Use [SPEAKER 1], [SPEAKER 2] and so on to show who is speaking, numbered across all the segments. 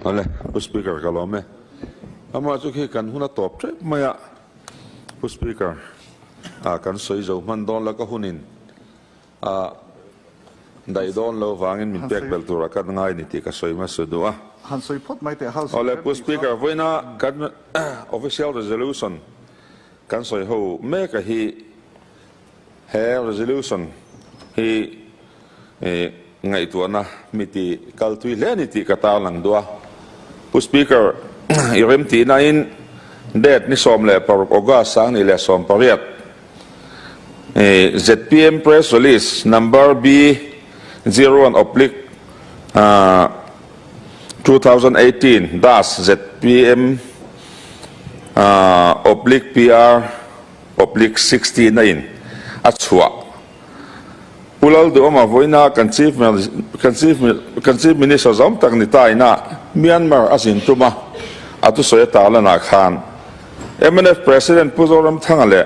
[SPEAKER 1] Awle, Pu Speaker ka lawm e. Amah chu khi kan hun a tawp tep mai a, Pu Speaker, ah kan sawi zo hman dawn la ka hunin a daih dawn lo vangin min pek belh turah kan ngai ni tih ka sawi hmasa duh a.
[SPEAKER 2] Han sawi phawt mai teh House
[SPEAKER 1] Awle, Pu Speaker, vawiina kan official resolution kan sawi ho mek a hi he resolution hi ngaihtuahna mi ti kal tui hle a ni tih ka tarlang duh a. Pu Speaker, i remtihnain date ni 16 August 2018 zpm Press Release Number B01 oblique 2018 dash zpm oblique PR oblique 69 a chhuah. Pu Lalduhawma vawiina kan Chief kan Chief Minister zawm tak ni ta ina Myanmar a zin tum a, a thusawi a tarlanah khan mnf President Pu Zoramthanga leh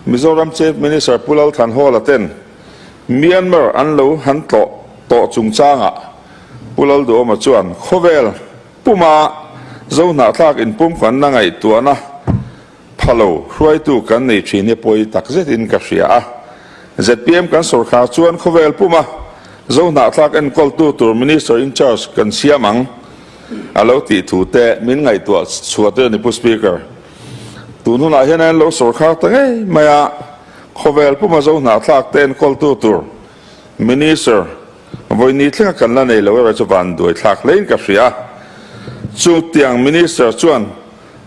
[SPEAKER 1] Mizoram Chief Minister Pu Lalthanhawla ten Myanmar an lo han tlawh tawh chungchangah Pu Lalduhawma chuan khawvel puma Zohnahthlak inpumkhanna ngaihtuahna Pha lo, hruaitu kan nei thin hi pawi tak zetin ka hria a. Zpm kan sawrkhar chuan khawvel puma Zohnahthlak enkawltu tur Minister in charge kan siam ang a lo tih thu te min ngaihtuah chhuah tir a ni Pu Speaker. Tun hunah hian an lo sawrkhar ta ngei mai a, khawvel puma Zohnahthlak te enkawltu tur Minister vawi thlenga kan la nei lo erawh chu vanduaithlak hlein ka hria a. Chutiang Minister chuan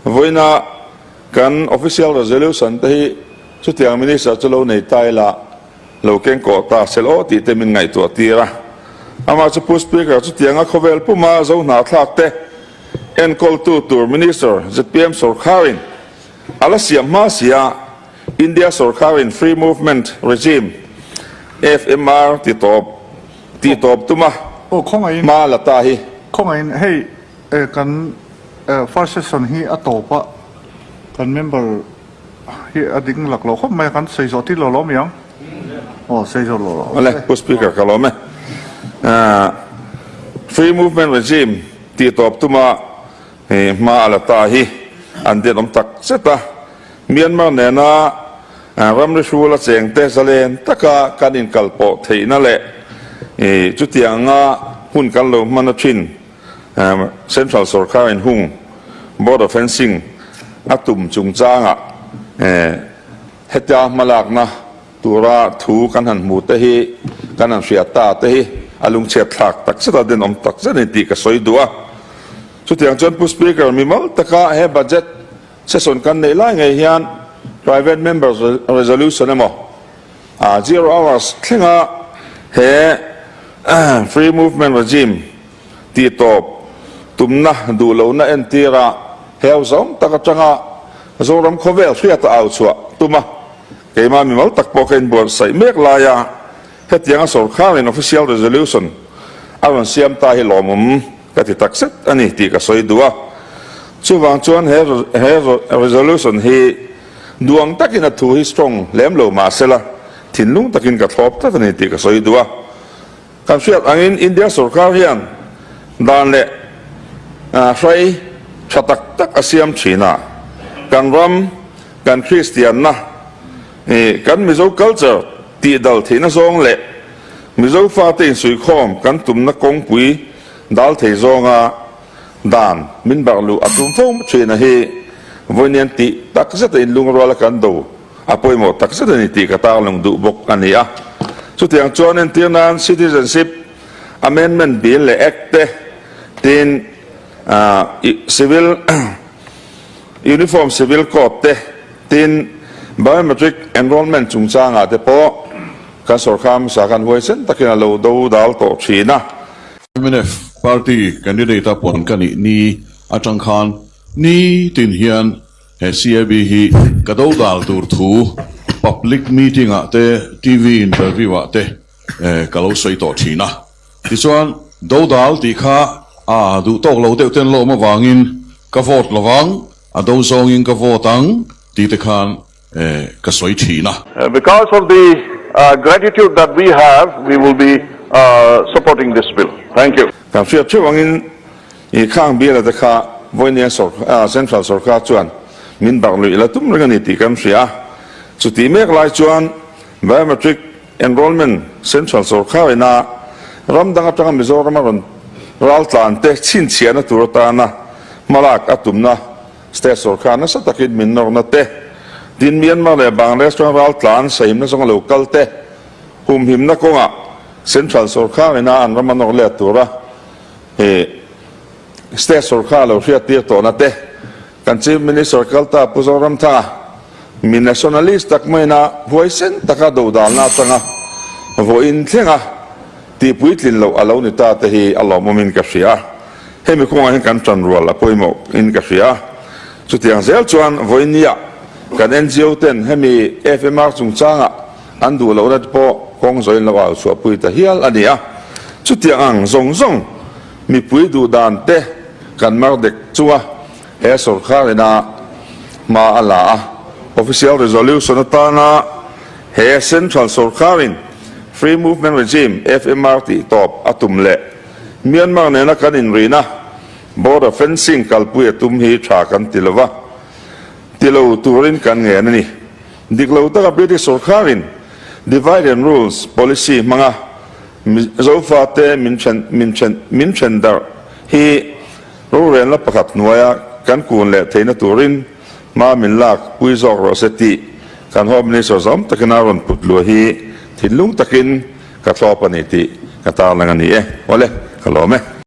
[SPEAKER 1] Vawiina kan official resolution te hi chutiang minister chu lo nei ta ila, lo keng kawh ta sel aw tih te min ngaihtuah tir a. Amah chu Pu Speaker chutianga khawvel puma zo hnahthlak te enkawltu tur minister zpm sawrkharin a la siam hma si a, India sawrkharin Free Movement Regime, FMR, ti tawp tih tawp tuma hma la ta hi.
[SPEAKER 2] Khawngaihin hei Kan first session hi a tawp a, kan member hi a ding lak lo khawp mai a, kan sawi zawh tir lo lo mi ang? Aw, sawi zawh lo lo.
[SPEAKER 1] Awle, Pu Speaker ka lawm e. Free Movement Regime tih tawp tuma hma a la ta hi an den awm tak zet a, Myanmar nena ramri hrul a chengte zalen taka kan inkalpawh theihna leh chutianga hun kan lo hman a thin Central sorkar in hung border fencing a tum chungchangah hetia hmalakna tura thu kan han hmu te hi kan han hriat ta te hi a lungchhiat thlak tak zet a denawm tak zet a ni tih ka sawi duh a. Chutiang chuan Pu Speaker mimal taka he budget session kan neih lai ngei hian private members resolution emaw zero hours thlenga he free movement regime tih tawp tumna duh lohna entira heu zawng tak atanga Zoram khawvel hriata au chhuah tum a, keimah mimal tak pawh ka inbuatsaih mek laia hetianga sawrkharin official resolution a rawn siam ta hi lawmawm ka ti tak zet a ni tih ka sawi duh a. Chuvang chuan he he resolution hi duang takin a thu hi strong lem lo mahsela thinlung takin ka thlawp tlat a ni tih ka sawi duh a. Kan hriat angin India sorkar hian dan leh hrai tha tak tak a siam thin a, kan ram, kan Kristianna, kan Mizo culture tih dal theihna zawng leh Mizo fate insuikhawm kan tumna kawngpui dal thei zawnga dan min barh luh a tum fo thin a hi vawiin tih tak zeta inlungrual a kan do a pawimawh tak zet a ni tih ka tarlang duh bawk a ni a. Chutiang chuan entir nan Citizenship Amendment Bill leh Act te tin Civil Uniform Civil Code te tin Biometric Enrolment chungchangah te pawh kan sawrkar hmasa khan huaisen takin a lo do dal tawh thin a.
[SPEAKER 3] Mnf Party candidate a puan ka nih ni atang khan ni tin hian He CAB hi ka do dal tur thu public meeting ah te TV interview ah te ka lo sawi tawh thin a. Tichuan do dal tih kha a duh tawk lo deuh ten lawm avangin ka vote lovang, a do zawngin ka vote ang tih te khan ka sawi thin a.
[SPEAKER 4] Because of the gratitude that we have, we will be supporting this bill. Thank you.
[SPEAKER 1] Kan hriat theuh angin. I khang biala te kha vawinia Central sawrkar chuan min barh luih la tum reng a ni tih kan hria a. Chutih mek lai chuan Biometric Enrollment Central sawrkar ina ram dang atanga Mizoram a rawn raltlan te chhinchhiahna tur atana hmalak a tumna State sawrkar nasa takin min nawrna te, tin Myanmar leh Bangladesh atanga raltlan sahimna zawnga lo kal te humhimna kawngah Central sawrkar ina an ram a nawr let tura State sawrkar lo hriattir tawhna te, kan Chief Minister kalta Pu Zoramthanga mi nationalist tak maina huaisen taka dodalna atanga vawiin thlenga tihpuitlin loh a lo ni ta te hi a lawmawmin ka hria. Hemi kawngah hian kan tanrual a pawimawh in ka hria. Chutiang zel chuan vawinia kan ngo ten hemi FMR chungchanga An duh lohna te pawh kawng zawin lo au chhuahpui ta hial a ni a. Chutiang ang zawng zawng mipui duh dan te kan mar dek chunga he sawrkar ina hma a la a. Official Resolution atana he Central sawrkarin Free Movement Regime, FMR, tih tawp a tum leh Myanmar nena kan inrihna Border Fencing kalpui a tum hi tha kan ti lova, ti lo turin kan ngen a ni. Dik lo taka British sawrkharin Divide and Rules policy hmanga Zofate min then min then min then darh hi rorelna pakhat hnuaia kan kun leh theihna turin hma min lak pui zawk rawh se tih kan Home Minister zawm takin a rawn put luah hi thinlung takin ka thlawp a ni tih ka tarlang a ni e. Awle, ka lawm e.